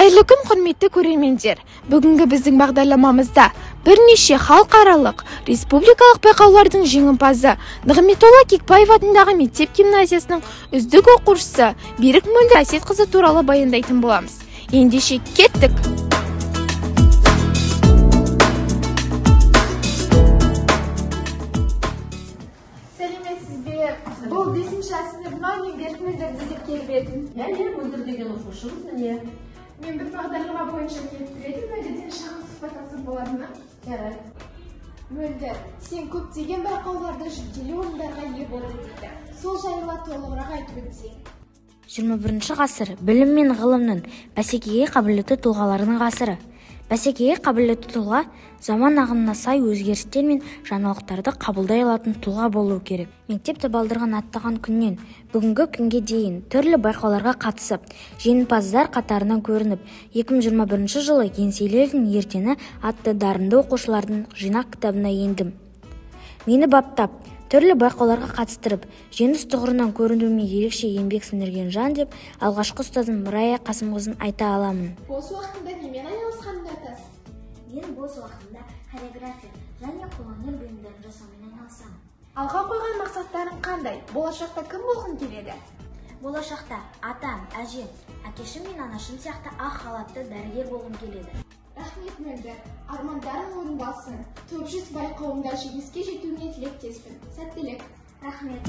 Қайырлы күн, құрметті көрермендер. Бүгінгі біздің бағдарламамызда бірнеше халықаралық, республикалық байқаулардың жеңімпазы Нығметолла Кекбаев атындағы мектеп гимназиясының үздік оқушысы Берік Мөлдір Әсетқызы туралы баяндайтын боламыз. Ендеше кеттік. Сәлеметсіз бе? Бұл 5-ші А сыныбына мен Берік Мөлдірді іздеп келіп едім. Иә, Мөлдір деген оқушымыз міне. Мен бір бағдарлама бойынша келіп тұр едім, Мөлдірден шағын сұхбат алсам болады ма? Жарайды. Мөлдір, сен көптеген байқауларда жүлделі орындарға ие болдың дейді. Сол жайлы толығырақ айтып өтсең. 21 ғасыр білім мен ғылымның бәсекеге қабілетті тұлғалардың ғасыры. Бәсекеге қабілетті тұлға заман ағымына сай өзгерістер мен жаңалықтарды қабылдай алатын тұлға болуы керек. Мектеп табалдырығын аттаған күннен бүгінгі күнге дейін түрлі байқауларға қатысып, жеңімпаздар қатарынан көрініп, 2021 жылы Еңселі елдің ертеңі атты дарынды оқушылардың жинақ кітабына ендім. Мені баптап, түрлі байқауларға қатыстырып, жеңіс тұғырынан көрінуіме ерекше еңбек сіңірген жан деп алғашқы ұстазым Рая Қасымқызын айта аламын. Бос уақытында немен айналысқаныңды айтасың? Мен бос уақытымда хореография және қолөнер бұйымдарын жасаумен айналысамын. Алға қойған мақсаттарың қандай? Болашақта кім болғың келеді? Болашақта атам, әжем, әкешім мен анашым сияқты ақ халатты дәрігер болғым келеді. Рахмет, Мөлдір. Армандарың орындалсын. Топ 100 байқауында жеңіске жетуіңе тілектеспін. Сәттілік. Рахмет.